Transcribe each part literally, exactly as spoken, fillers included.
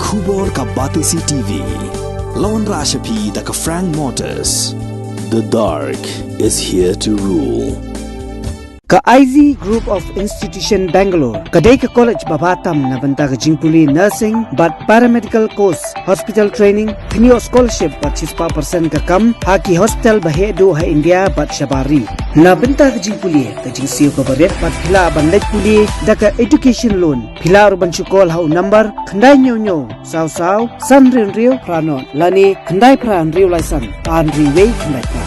Khubor ka Batesi T V. Lawan Rashapi da ka Frank Motors. The dark is here to rule. Ka I Z Group of Institution Bangalore ka dei ka college ba bha tam na bynta ka jingpule nursing bad paramedical course, hospital training, kynioh scholarship bad shispah percent ka kam ha ki hospital ba heh duh ha India bad shabar ri. Na bynta ka jingpule, ka jingsiew kaba rit bad phi lah ban leit pule da ka education loan. Phi lah ruh ban shu call ha u number khyndai hynñiew hynñiew saw saw san hynriew hynriew phra nod lane khyndai phra hynriew lai san ar hynriew wei khyndai phra.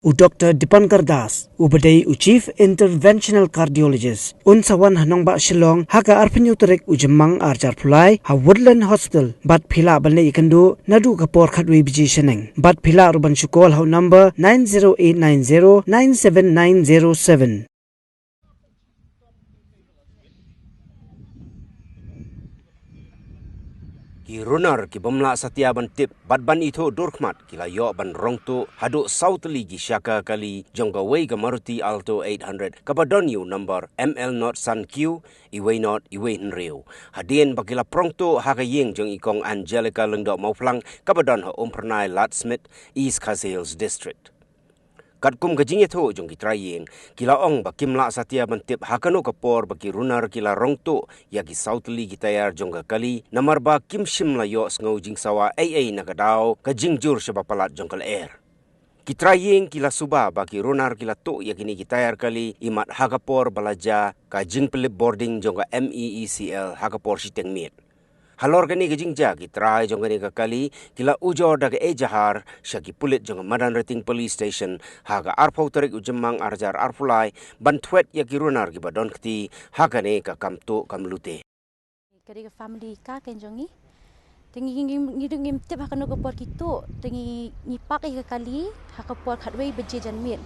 U Doktor Dipankar Das, uba dei u Chief Interventional Cardiologist, un sa wan ha nongbah Shillong ha ka arphew hynñiew tarik u Jymmang arhajar arphew lai ha Woodland Hospital, bad phi lah ban leit ïakynduh naduh ka por khatwei baje shaneng. Bad phi lah ruh ban shu call ha u number nine zero eight nine zero nine seven nine zero seven. Ki runar ki bym lah satia ban tip bad ban ithuh dur khmat ki la ïoh ban rong tuh haduh saw tylli ki shaka kali jong kawei ka Maruti Alto eight hundred kaba don ïa u number M L not san Q, iwei not iwei hynriew. Hadien ba ki la prong tuh ha ka ïing jong i kong Angelica Lyngdoh Mawphlang kaba don ha Umphyrnai Ladesmith, East Khasi Hills District. Katkum ka jingïathuh jong ki trai ïing, ki la ong ba kim lah satia ban tip ha kano ka por ba ki runar ki la rong tuh ïa ki saw tylli ki tayar jong ka kali, namar ba kim shym la ïoh sngew jingsawa ei ei na ka daw ka jingjur shaba palat jong ka lyer. Ki trai ïing ki la suba ba ki runar ki la tuh ïa kine ki tayar kali imat ha ka por ba la jia ka jingpynlip bording jong ka M E E C L ha ka por shiteng miet. Halor kane ka jingjia, ki trai jong kane ka kali ki la ujor da ka ejahar sha ki pulit jong ka Madanrting Police Station ha ka arphew tarik u Jymmang arhajar arphew lai ban thwet ïa ki runar kiba don kti ha kane ka kam tuh kam lute. Ka dei ka family car kan jong ngi. Te ngi, ngi, ngi, ngi, ngim tip ha kano ka por ki tuh. Te ngi, ngi park ïa ka kali ha ka por khatwei baje janmiet.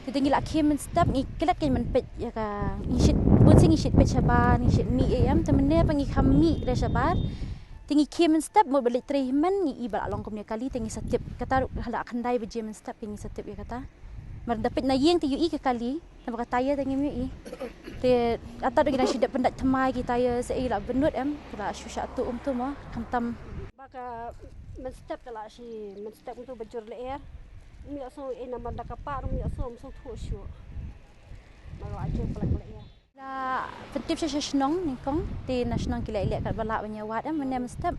Te, te ngi la khie mynstep, ngi klet kan ban peit ïa ka, ngi shait, bun sien ngi shait peit shabar, ngi shait mih ïa em, te mynne pat ngi kham mih re shabar. Te ngi khie mynstep, mut ba leit trei hynmen, ngi i ba la long kumne kali, te ngi sa tip. Kata ruh ha la khyndai baje mynstep, te ngi sa tip ïa kata. Mar da peit na ïing te ïohi ka kali. Namar ka tyre te ngim ïohi. Te ata dang ngi dang shu dep pyndait thymmai ki tyre, sa i la bynnud em, te la shu shah tuh um tuh mo, khamtam. Ba ka mynstep te la shi mynstep um tuh ba jur lyer. Um ïohsngew ei namar da ka pah um ïohsngew um sngewthuh shuh. Ba la jur pynlait lyer. La pyntip sha sha shnong nyngkong, te na shnong ki la ïaleh katba lah ban ïa wad em, mynne mynstep.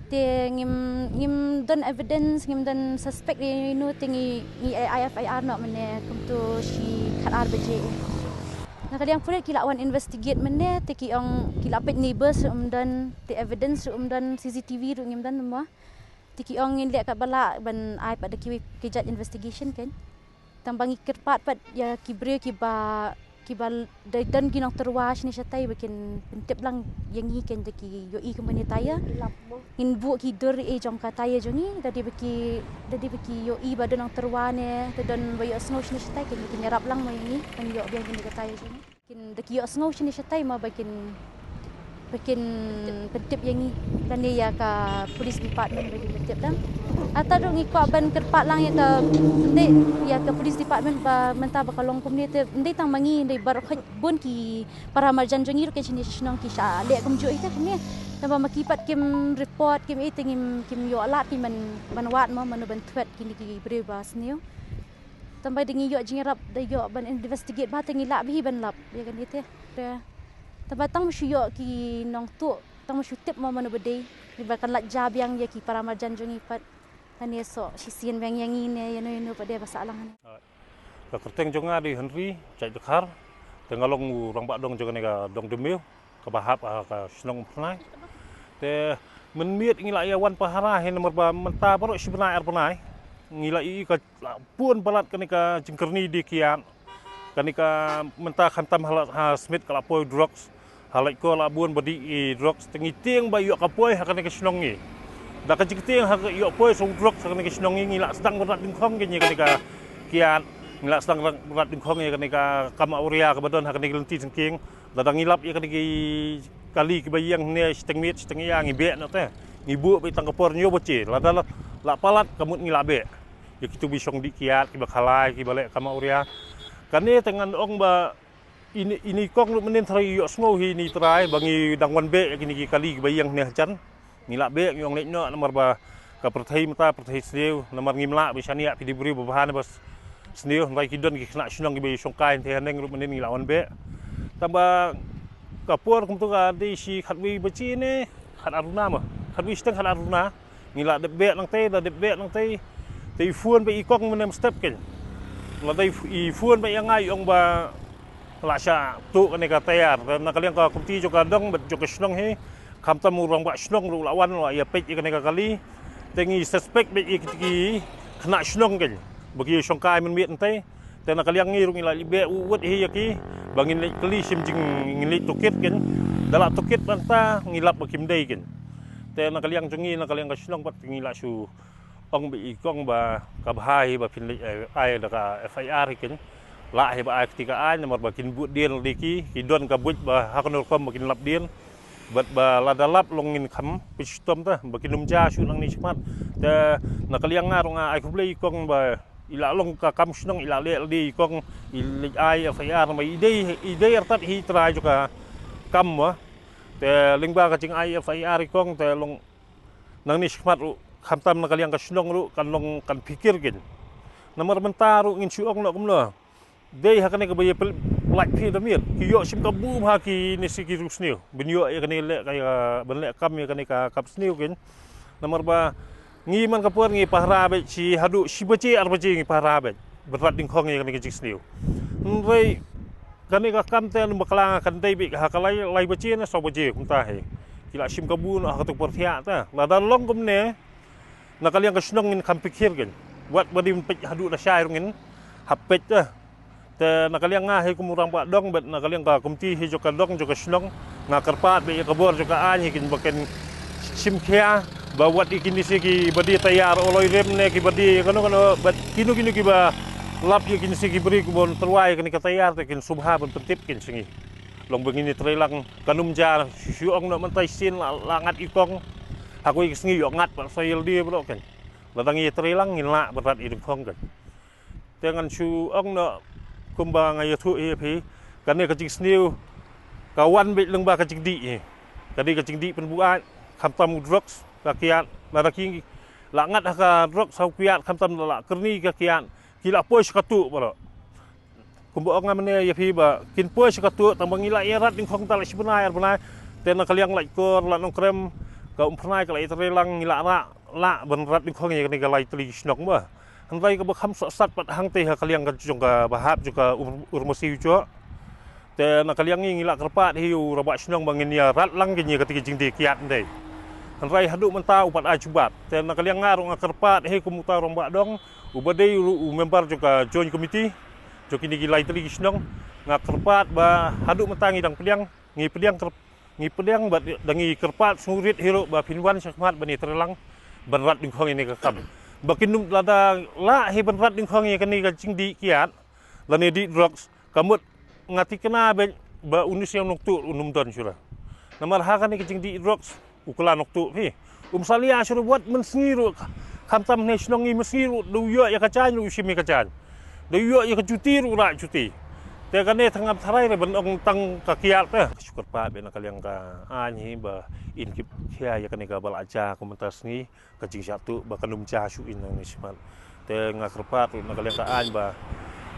Te ngim, ngim don evidence, ngim don suspect ïa ino, te ngi, ngi ai F I R noh mynne kumto shi khatar baje. Na ka liang pulit ki la wan investigate mynne, te ki ong ki la peit neighbors ruh ym don, te evidence ruh ym don, C C T V ruh ngim don mo. Te ki ong ngin leh katba lah ban ai pat da kiwei ki jait investigation kan. Tang ba ngi kyrpad pat ïa ki briew kiba, kiba dei don ki nongtyrwa shane shatai ba kin pyntip lang ïa ngi kan da ki ïohi kum kane tyre. Ngin buh ki dur ei jong ka tyre jong ngi, da dei ba ki, da dei ba ki ïohi ba don nongtyrwa ne, da don ba ïohsngew shane shatai kan kin ïarap lang mo ïa ngi, kan ïoh biang kane ka tyre jong ngi. Kin da ki ïohsngew shane shatai mo ba kin, ba kin pyntip ïa ngi lane ïa ka police department ba kin pyntip dang. Ata ruh ngi kwah ban kyrpad lang ïa ka, ym dei ïa ka police department ba mynta ba ka long kumne te ym dei tang ma ngi, ym dei baroh khoit bun ki para marjan jong ngi ruh ki shane sha shnong ki shah leh kumjuh ïa ka kumne. Tang ba ma ki pat kim report kim ei te ngim, kim ïoh lad kim ban, ban wad mo mano ban thwet kine ki briew ba sniew. Tang ba da ngi ïoh jingïarap da ïoh ban investigate ba te ngi lah bha ban lap ïa kane te. Te tang ba tang ba shu ïoh ki nongtuh, tang ba shu tip mo mano ba dei, ba kan lait ja biang ïa ki para marjan jong ngi pat. Lane soh shisien biang ïa ngi ne ïano ïano pat de ba sah lang ne. Ka kyrteng jong nga dei Henry Jait Dkhar. Te nga long u rangbah dong jong kane ka dong Dmeu. Kaba hap ha ka shnong Umphyrnai. Te mynmiet ngi la ïa wan pahara hi namar ba mynta baroh shi bnai ar bnai ngi la ïohi ka la bun palat kane ka jingkyrni die kiad. Kane ka mynta khamtam ha la, ha Smit ka la poi drugs, ha Laitkor la bun ba dih i drugs, te ngi tieng ba ïoh ka poi ha kane ka shnong ngi. Da ka jingtieng ha ka ïoh poi sa u drugs ha kane ka shnong ngi, ngi la sdang ban rat dyngkhong kane, kane ka kiad, ngi la sdang ban rat dyngkhong ïa kane ka kam awria kaba don ha kane ka lynti jingkieng. Lada ngi lap ïa kane ki kali kiba ïeng hangne shiteng miet shiteng ïa ngi beh noh te. Ngi buh beit tang ka por hynñiew baje. Lada la, la palat ka mut ngi la beh. Ïa kitu ba shong dih kiad, kiba khalai, kiba leh kam awria. Kane te ngan ong ba Ini, ini kong ruh mynnin tharai ïohsngew hi ini trai ba ngi dang wan beh ïa kine ki kali kiba ïeng hangne hajan. Ngi lah beh ngi ong leit noh namar ba ka pyrthei mynta pyrthei sniew namar ngim lah ba shaniah phi dei briew ba bha ne ba sniew, hynrei ki don ki khynnah shnong kiba ïashongkai hangtei haneng ruh mynnin ngi lah wan beh. Tangba ka por kumta ka dei shi khatwei baje ne khat ar runa ma khatwei shiteng khat ar runa. Ngi lah dep beh nangtei, lah dep beh nangtei. Te i phone bad i kong mynne mynstep kein. Lah dei i phone bad ïa nga i ong ba lah shah tuh kane ka tayar. Te na ka liang ka komiti jong ka dong bad jong ka shnong hi, khamtam u rangbah shnong ruh lah wan lah ïa peit ïa kane ka kali. Te ngi suspect bad ïa ki khynnah shnong kein ba ki shongkai mynmiet hangtei. Te na ka liang ngi ruh ngi lah leit beh u wut hi ïa ki ba ngin leit kylli shim jing, ngin leit tohkit kein. Da lah tohkit bad ta ngi lap ba kim dei kein. Te na ka liang jong ngi, na ka liang ka shnong pat ngi lah shu ong bad i kong ba ka bha hi ba phin leit, eh, ai da ka F I R hi kein. Lah hi ba ai kti ka aiñ namar ba kin bud dien lade ki, ki don ka buit ba ha kano rukom ba kin lap dien. Bad ba lada lap long ngin kham pynchitom ta ba kin ym jia shuh nangne shakhmat. Te na ka liang nga ruh nga ai khublei i kong ba i lah long ka kam shnong i lah leh lade i kong i leit ai F I R namar i dei, i dei artat hi trai jong ka kam ma. Te lyngba ka jingai F I R i kong te long nangne shakhmat ruh khamtam na ka liang ka shnong ruh kan long kan phikir kein. Namar mynta ruh ngin shu ong noh kumno. Dei ha kane kaba ïa pyllait phi da miet ki ïoh shim kabu bha kine shi ki riewsniew ban ïoh ïa kane leh ka ïa ban leh kam ïa kane ka kap sniew kein. Namar ba ngi man ka por ngi pahara bad shi haduh shi baje ar baje ngi pahara bad ban rat dingkhong ïa kane ka jingsniew. Hynrei kane ka kam te nang bakla nga kan dei bad ha ka lai, lai baje ne saw baje kumta hi. Ki lah shim kabu noh ha katu ka por thiah ta. Lada long kumne na ka liang ka shnong ngin kham phikir kein. Wat ba dim peit haduh da shai ruh ngin hap peit ta. Te na ka liang nga hi kum u rangbah dong bad na ka liang ka komiti hi jong ka dong jong ka shnong nga kyrpad bad ïa ka bor jong ka aiñ hi kein ba kin shim khia ba wat ïa kine shi kiba die tayar u loi rem ne kiba die kano kano bad kino kino kiba lap ïa kine shi ki briew kiba wan tyrwa ïa kane ka tayar te kin sngewbha ban pyntip kein sha ngi. Long ba ngin ïatreilang kan ym jia shu shu ong noh mynta shisien la, la ngat i kong. Ha kawei ka sngi ïoh ngat pat sa ïalade baroh kein. Lada ngi ïatreilang ngin lah ban rat ïa dingkhong kein. Te ngan shu ong noh kumba nga ïathuh ïa phi kane ka jingsniew ka wan beit lyngba ka jingdih hi. Ka dei ka jingdih pynbuaid khamtam u drugs ka kiad lada ki la ngat ha ka drugs ha u kiad khamtam la kyrni ka kiad ki la poi sha ka tuh baroh. Kumba ong nga mynne ïa phi ba kin poi sha ka tuh tang ba ngi la ïa rat dingkhong ta la shi bnai ar bnai. Te na ka liang Laitkor la Nongkrem ka Umphyrnai ka la ïatreilang ngi la rah lah ban rat dingkhong ïa kane ka lai tylli ki shnong ba. Hynrei kaba kham sah sat pat hangtei ha ka liang ka jong kaba hap jong ka Ur-, Urmasi u joh. Te na ka liang ngi ngi la kyrpad hi u rangbah shnong ba ngin ïa rat lang kein ïa kata ka jingdie kiad ndei. Hynrei haduh mynta u pat ai jubab. Te na ka liang nga ruh nga kyrpad hi kum uta u rangbah dong uba dei ruh u member jong ka joint committee jong kine ki lai tylli ki shnong. Nga kyrpad ba haduh mynta ngi dang pdiang, ngi pdiang kyrp-, ngi pdiang bad da ngi kyrpad sngewrit hi ruh ba phin wan shakhmat ban ïatreilang ban rat dingkhong ïa kane ka kam. Ba kin ym lada lah hi ban rat dingkhong ïa kane ka jingdih kiad lane dih drugs ka mut nga thikna bad ba une u sniang nongtuh un ym don shuh la. Namar ha kane ka jingdih drugs u kylla nongtuh phi. Um salia shuh la wat mynsngi ruh khamtam ne shnong ngi mynsngi ruh da u ïoh ïa ka jaiñ ruh u shim ïa ka jaiñ. Da u ïoh ïa ka juti ruh u rah juti. Te kane tang ngam tharai re ban ong tang ka kiad te. Shu kyrpad bad na ka liang ka aiñ hi ba in kip khia ïa kane kaba la jia kumta sngi. Ka jingshah tuh ba kan ym jia shuh in nangne shakhmat. Te nga kyrpad ruh na ka liang ka aiñ ba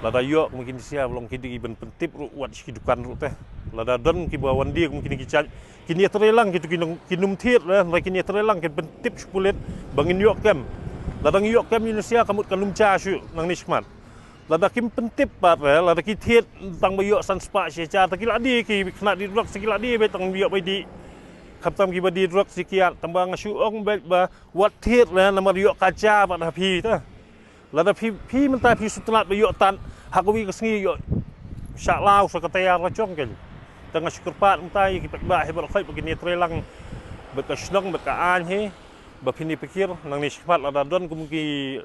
lada ïoh kum kine sia ba long ki dei ban pyntip ruh wat shi ki dukan ruh te. Lada don kiba wan die kum kine ki jait kin ïatreilang kitu kin ym thied la, hynrei kin ïatreilang kin pyntip sha pulit ba ngin ïoh kem. Lada ngi ïoh kem ïa une u sia ka mut kan ym jia shuh nangne shakhmat. Lada kim pyntip pat re, lada ki thied tang ba ïoh san spah shi hajar, te ki la die ki khynnah die drugs ki la die beit tang ïoh bai die. Khamtam kiba die drugs ki kiad, tang ba nga shu ong beit ba wat thied re namar ïoh ka jia pat ha phi te. Lada phi, phi mynta phi sngewtynnat ba ïoh tad ha kawei ka sngi ïoh shah law sa ka tayar la jong kein. Te nga shu kyrpad mynta ïa ki paidbah hi baroh khoit ba kin ïatreilang bad ka shnong bad ka aiñ hi ba phin ïa pyrkhat nangne shakhmat lada don kum ki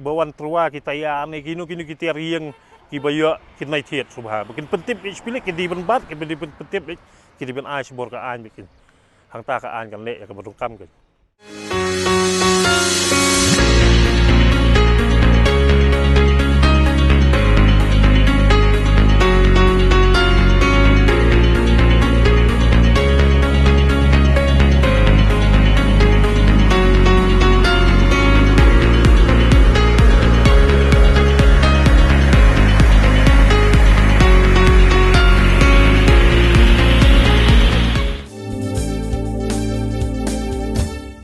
ba wan tyrwa ki tayar ne kino kino ki tiar ïing kiba ïoh kin nai thied sngewbha ba kin pyntip ïa shi pulit ki dei ban bat ki dei ban pyntip ïa ki dei ban ai shibor ka aiñ ba kin hangta ka aiñ kan leh ïa kaba donkam kein.